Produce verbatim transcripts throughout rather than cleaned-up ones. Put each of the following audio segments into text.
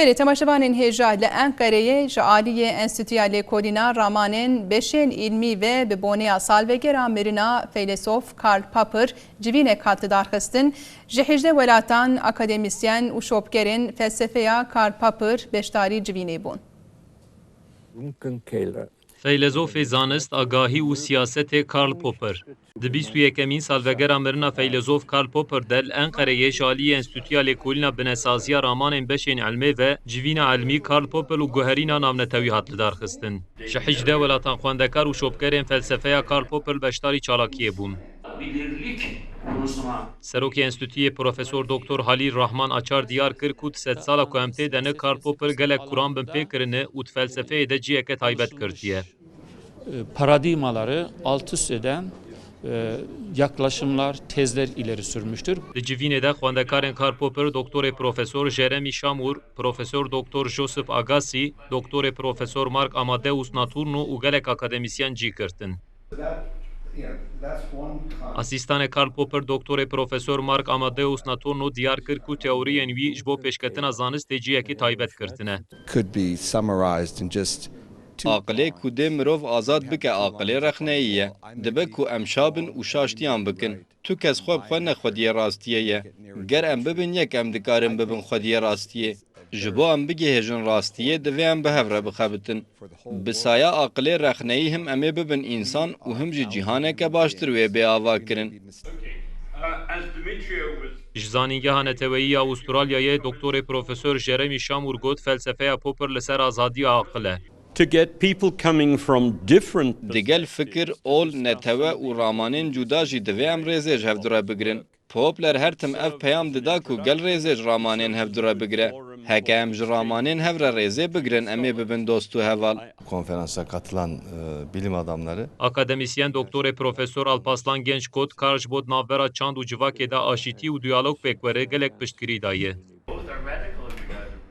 Berê temaşevanên hêja li Enqereyê ji aliyê Enstîtuya Lêkolîna Ramanên Beşên Îlmî ve bi boneya salvegera mirina feylesof Karl Popper civînek hat lidarxistin. Ji hejdeh welatan akademîsyen û şopgerên felsefeya Karl Popper beşdarî civînê bûn. Feylezofê zanist, agahî û siyasetê Karl Popper. Di bîst û yekemîn salvegera mirina feylezof Karl Popper de li Enqereyê ji aliyê Enstîtuya Lêkolîna Binesaziya Ramanên Beşên Ilmê ve civîna ilmî Karl Popper û guherîna navnetewî hat lidarxistin. Ji hejdeh welatan xwendekar û şopgerên felsefeya Karl Popper beşdarî çalakiyê bûn. Serokê Enstîtuyê Profesor Doktor Halîl Rahman Açar diyar kir ku di sedsala ku em tê de ne Karl Popper gelek kuran binpê kirine û di felsefeyê de ciheke taybet girtiye. E, paradigmaları alt üst eden, e, yaklaşımlar, tezler ileri sürmüştür. Di civînê de xwendekarên Karl Popper Doktorê Profesor Jeremy Şamur, Profesor Doktor Joseph Agassi, Doktorê Profesor Mark Amadeus Naturno û gelek akademîsyen cî girtin. Asîstanê Karl Popper Doktorê Profesor Mark Amadeus Naturno diyar kir ku teoriyên wî ji bo pêşketina zanistê cihekî taybet girtine. Could be summarized in just two Aqilê ku dê mirov azad bike, aqilê rexneyî ye. Dibe ku em şa bin û şaştiyan bikin. Tu kes xwe bi xwe ne xwediyê rastiyê ye. Ger em bibin yek, em dikarin bibin xwediyê rastiyê. Ji bo em bigihêjin rastiyê, divê em bi hev re bixebitin. Bi saya aqilê rexneyî him em ê bibin însan û him jî cîhaneke baştir wê bê avakirin. Ji Zanîngeha Neteweyî ya Ûstralyayê Doktorê Profesor Jeremy Şamur got, felsefeya Popper li ser azadiya aqil e. To get people coming from different Digel fikir, ol, netewe û ramanên cuda jî divê em rêzê ji hev dure bigrin. Popler her tim ev peyam dida ku gel rêzê ji ramanên hev dure bigire. Heke em ji ramanên hev re rêzê bigirin, em ê bibin dost û heval. Konferansa katılan, e, bilim adamları. Akademîsyen Doktorê Profesor Alpaslan Genç got, kar ji bo di navbera çand û civakê de aşîtî û diyalog pêk were gelek piştgirî daye.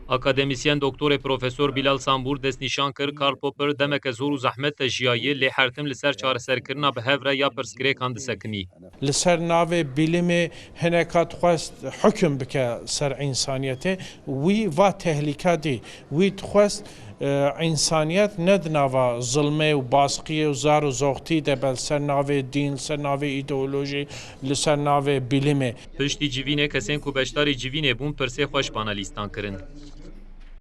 Akademîsyen Doktorê Profesor Bilal Sambur destnîşan kir, Karl Popper demeke zor û zehmet de jiyaye, lê her tim li ser çareserkirina bi hev re ya pirsgirêkan disekinî. Li ser navê bilimê hineka dixwest hukm bike ser însaniyetê. Wî va tehlîka dî. Wî dixwest, e, însaniyet ne di nava zilmê û basqiyê û zar û zoxtî de be, li ser navê dîn, li ser navê îdeolojî, li ser navê bilimê. Piştî civînê kesên ku beşdarî civînê bûn pirsê xwe ji panelîstan kirin.